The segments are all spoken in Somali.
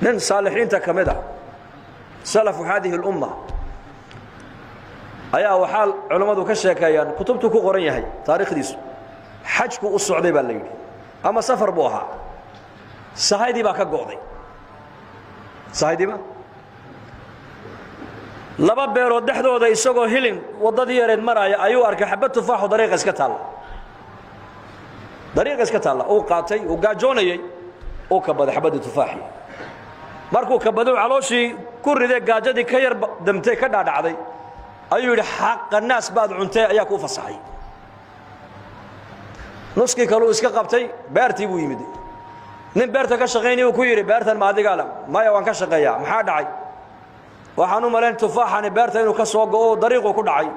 Nin saalixiinta ka mid ah, salafu haadihi alumma, ayaa waxaa culammadu ka sheekeeyaan, kutubtuu ku qoran yahay taariikhdiisu, xajku u socday baa la yidhi ama safar buu ahaa. Sahaydii baa ka go'day, sahaydiiba laba beerood dhexdooda isagoo hilin waddadii yareed maraaya ayuu arkay xabad tufaaxo dariiqa iska taalla, dariiqa iska taalla. Uu qaatay, uu gaajoonayey, uu kabaday xabaddii tufaaxii. Markuu kabaduu calooshii ku riday, gaajadii ka yar damtay, ka dhaadhacday, ayuu yidhi: "Xaqa naas baad cuntee, ayaa kuu fasaxay?" Nuskii kaluu iska qabtay. Beertii buu yimid. Nin beerta ka shaqaynaya uu ku yidhi: "Beertan ma adigaa le?" "Maya, waan ka shaqeeyaa. Maxaa dhacay?" "Waxaan u malayn tufaaxani beerta inuu ka soo go'o, dariiquu ku dhacay.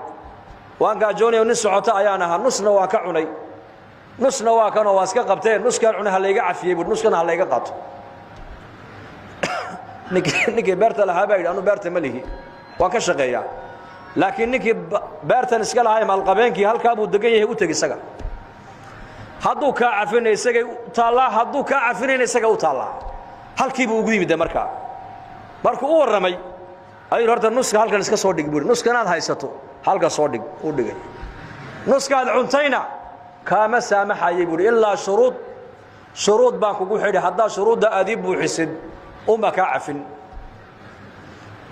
Waan gaajoonaya, nin socoto ayaan ahaa, nusna waan ka cunay, nusna waa kanoo waa iska qabteen. Nuskaan cunay ha layga cafiyey buui, nuskana ha layga qaato." Ninkii beerta lahaa baa yidhi: "Anu beerta ma lihi, waan ka shaqeeyaa, laakiin ninkii beertan iska lahaa, maalqabeenkii, halkaa buu degan yahay, u teg isaga. Hadduu kaa cafinay isagay u taallaa, hadduu kaa cafinayna isaga u taallaa." Halkii buu ugu yimid. Markaa markuu u warramay ayuu: "Horta nuska halkan iska soo dhig," buuri. "Nuskanaad haysato halka soo dhig." U dhigay. "Nuskaad cuntayna kaama saamaxayay," buuhi, "ilaa shuruud. Shuruud baan kugu xidhi. Haddaad shuruudda aad ii buuxisid unbaa kaa cafin."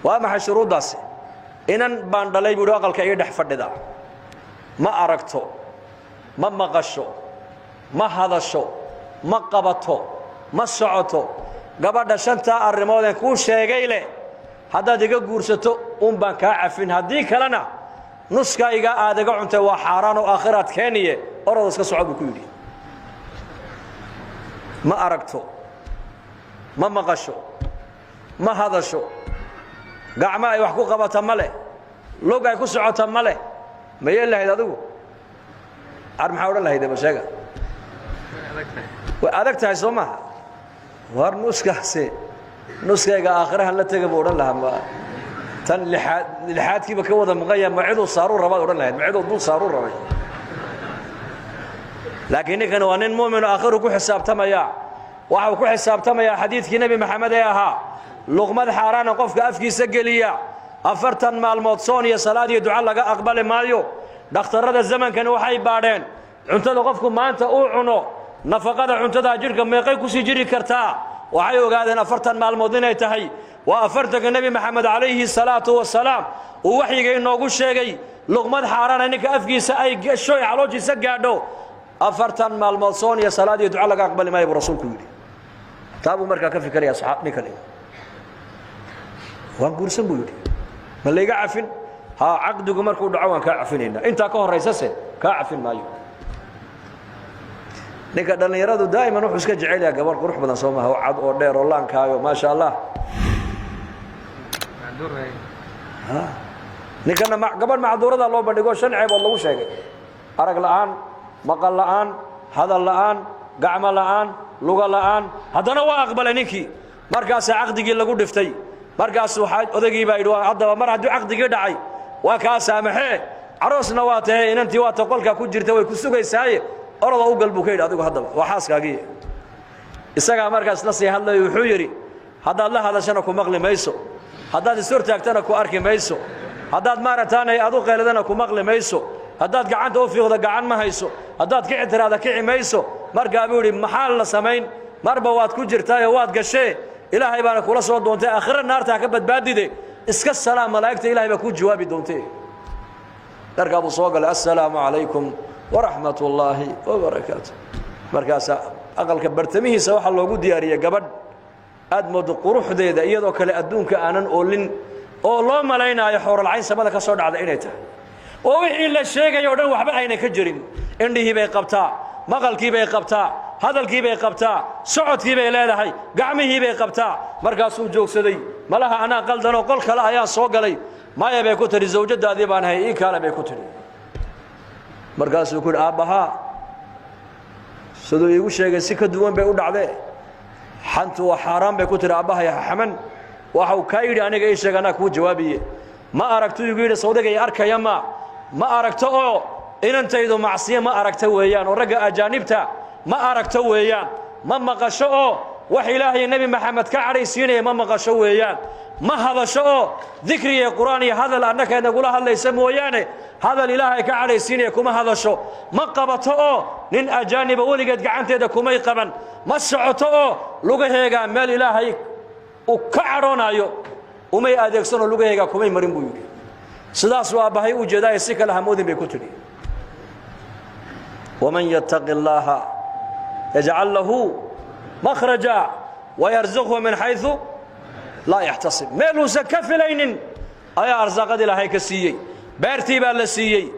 "Waa maxay shuruuddaasi?" "Inan baan dhalay," buuhi, "aqalka ii dhex fadhida. Ma aragto, ma maqasho, ma hadasho, ma qabato, ma socoto. Gabadha shantaa arrimoodeen kuu sheegay leh haddaad iga guursato un baan kaa cafin. Haddii kalena nuskayga aad iga cuntay waa xaaraan oo aakhiraad keeniye. Orod, iska soco," buu ku yidhi. Ma aragto, ma maqasho, ma hadasho, gacmo ay wax ku qabata ma leh, lug ay ku socota ma leh. Ma yeel lahayd adigu? Ar maxaa odhan lahayd? Ba sheega. Way adag tahay, soo maaha? War nuskaasi, nuskayga aakhirahan la tega buu odhan lahaa. Ma tan lixaad lixaadkiiba ka wada maqanya, ma ciduu saaruu rabaad odhan lahayd? Ma ciduu dul saaruu rabay? Laakiin ninkan waa nin mu'mino, aakhiru ku xisaabtamaya. Waxa uu ku xisaabtamayaa xadiidkii Nebi Maxamed ee ahaa: luqmad xaaraana qofka afkiisa geliya, 40 maalmood soon iyo salaad iyo duco laga aqbali maayo. Dhakhtarrada zamankani waxay baadheen cuntada qofku maanta uu cuno, nafaqada cuntadaa jidhka meeqay kusii jiri kartaa. Waxay ogaadeen 40 maalmood inay tahay. Waa 40-ka Nebi Maxamed calayhi salaatu wasalaam uu waxyiga inoogu sheegay. Luqmad xaaraana ninka afkiisa ay gasho, ay calooshiisa gaadho, 40 maalmood soon iyo salaad iyo duco laga aqbali maayo, buu rasuulku yidhi. Taa buu markaa ka fikirayaa saxaab ninkani. "Waan guursan," buu yidhi. "Ma layga cafin?" "Haa, caqdigu markuu dhaco waan kaa cafinaynaa. Intaa ka horraysase kaa cafin maayo." Ninka dhallinyaradu daa'iman wuxuu iska jecel yahay gabar qurux badan, soo maha? Oo cad oo dheer oo laankaayo, maasha Allah. Ninkana gabadh macduurada loo bandhigo, shan ceebood lagu sheegay: arag la'aan, maqal la'aan, hadal la'aan, gacmo la'aan, luga la'aan. Haddana waa aqbalay ninkii. Markaasaa caqdigii lagu dhiftay. Markaas waxaa odaygii baa yidhi: "Haddaba mar haddii caqdigii dhacay, waa kaa saamaxee. Caroosna waa tahe, inantii waa ta qolkaa ku jirta, way ku sugaysaaye, oroda u gal," buu ka yidhi. "Adigu haddaba waa xaaskaagii." Isagaa markaas la sii hadlayo. Wuxuu yidhi: "Haddaad la hadashana ku maqli mayso, haddaad ishortaagtana ku arki mayso, haddaad maaragtaanay aad u qayladana ku maqli mayso, haddaad gacanta u fiiqdo gacan ma hayso, haddaad kici tiraada kici mayso." Markaa buu yidhi: "Maxaa la samayn? Marba waad ku jirtaayo, waad gashee, Ilaahay baana kula soo doontay. Aakhiro naarta ka badbaadide, iska salaam, malaa'igta Ilahay baa kuu jawaabi doontee." Markaa buu soo galay: "Assalaamu calaykum waraxmat ullaahi wabarakaatu." Markaasaa aqalka bartamihiisa waxaa loogu diyaariyey gabadh aad moodo quruxdeeda iyadoo kale adduunka aanan oolin, oo loo malaynaayo xooralcayn samada ka soo dhacda inay tahay, oo wixii la sheegaya o dhan waxba ayna ka jirin. Indhihii bay qabtaa, maqalkii bay qabtaa, hadalkii bay qabtaa, socodkii bay leedahay, gacmihii bay qabtaa. Markaasuu joogsaday. "Malaha anaa qaldanoo qol kale ayaan soo galay." "Maya," bay ku tidhi, "zawjadaadii baan ahay, ii kaale," bay ku tidhi. Markaasuu ku yidhi: "Aabbahaa siduu iigu sheegay si ka duwan bay u dhacdee. Xantu waa xaaraan," bay ku tidhi. "Aabbahay xaman waxau kaa yidhi aniga ii sheeg, anaa kuu jawaabiye. Ma aragto igu yidhi, sawdigay arkaya ma aragto, oo inantaydu macsiyo ma aragto weeyaan, oo ragga ajaanibta ma aragto weeyaan. Ma maqasho oo Wax Ilaahay Nebi Maxamed ka cadhaysiinaya ma maqasho weeyaan. Ma hadasho oo dikri iyo Qur'aan iyo hadal annaka nagula hadlaysa mooyaane, hadal Ilaahay ka cadhaysiinaya kuma hadasho. Ma qabato oo nin ajaaniba weligeed gacanteeda kumay qaban. Ma socoto oo lugaheegaa meel Ilaahay uu ka cadhoonaayo umay adeegsanoo lugaheegaa kumay marin, buu yidhi. Sidaasuu aabbahay u jeedaaye, si kale hamoodin, bay ku tidhi. ومن يتق الله يجعل له مخرجا ويرزقه من حيث لا يحتسب. Meeluusan ka filaynin ayaa arsaaqad Ilaahay ka siiyey. Beertii baa la siiyey,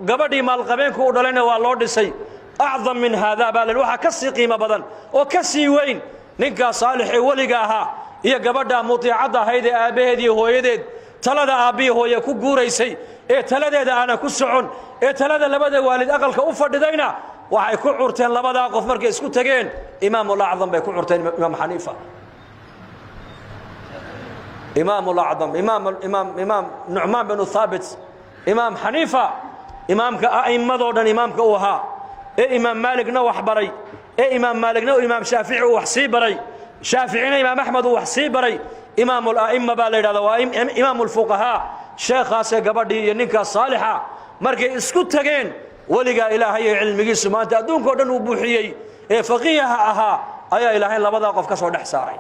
gabadhii maalqabeenku u dhalayna waa loo dhisay. أعظم من هذا baa la waxaa ka sii qiimo badan oo ka sii weyn ninkaa saalix ee weliga ahaa iyo gabadha mutiicadda ahayd ee aabbaheed iyo hooyadeed talada aabbihii hooye ku guuraysay, ee taladeeda aanan ku socon, ee talada labada waalid aqalka u fadhidayna, waxay ku curteen labadaa qof markay isku tageen Imaamulacdam bay ku curteen, Imaam Xaniifa, Imaamulacdam, imaam Nucmaan binu Thaabit, Imaam Xaniifa, imaamka a'immadoo dhan imaamka uu ahaa, ee Imaam Maaligna wax baray, ee Imaam Maaligna Imaam Shaafici uu wax sii baray, Shaaficina Imaam Axmed uu wax sii baray. Imaamula'imma baa la yidhahda, waa imaam ulfuqahaa. Sheekhaasee gabadhii iyo ninkaas saalixa markay isku tageen, weligaa Ilaahay iyo cilmigiisu maanta adduunka o dhan uu buuxiyey ee faqiiha ahaa ayaa Ilaahay labadaa qof ka soo dhex saaray.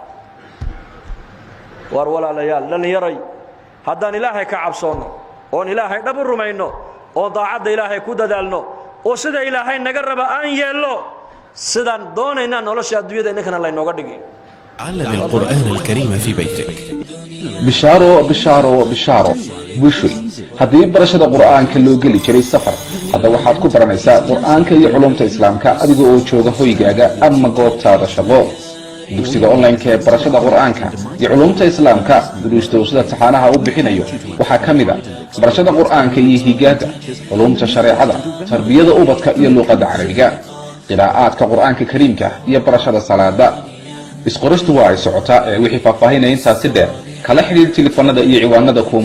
Waar walaalayaal, dhallinyaray, haddaan Ilaahay ka cabsoonno oon Ilaahay dhab u rumayno oon daacadda Ilaahay ku dadaalno oo sida Ilaahay naga raba aan yeello, sidaan doonaynaa nolosha adduunyada inninkana laynooga dhigi. علم القرآن الكريم في بيتك. Bishaaro, bishaaro, bishaaro, bushoy! Haddii barashada Qur'aanka loo geli jiray safar, hadda waxaad ku baranaysaa Qur'aanka iyo culumta Islaamka adiga oo jooga hoygaaga ama goobtaada shaqo. Dugsiga online-ka ee barashada Qur'aanka iyo culumta Islaamka, duruusta uu sida taxaanaha u bixinayo waxaa ka mid a barashada Qur'aanka iyo higaada, culumta shareecada, tarbiyada ubadka iyo luuqadda Carabiga, qiraa'aadka Qur'aanka Kariimka iyo barashada salaada. Isqoristu waa ay socotaa, ee wixii faahfaahinaya intaasi dheer kala xidhiir telefoonada iyo ciwaanada kuwa.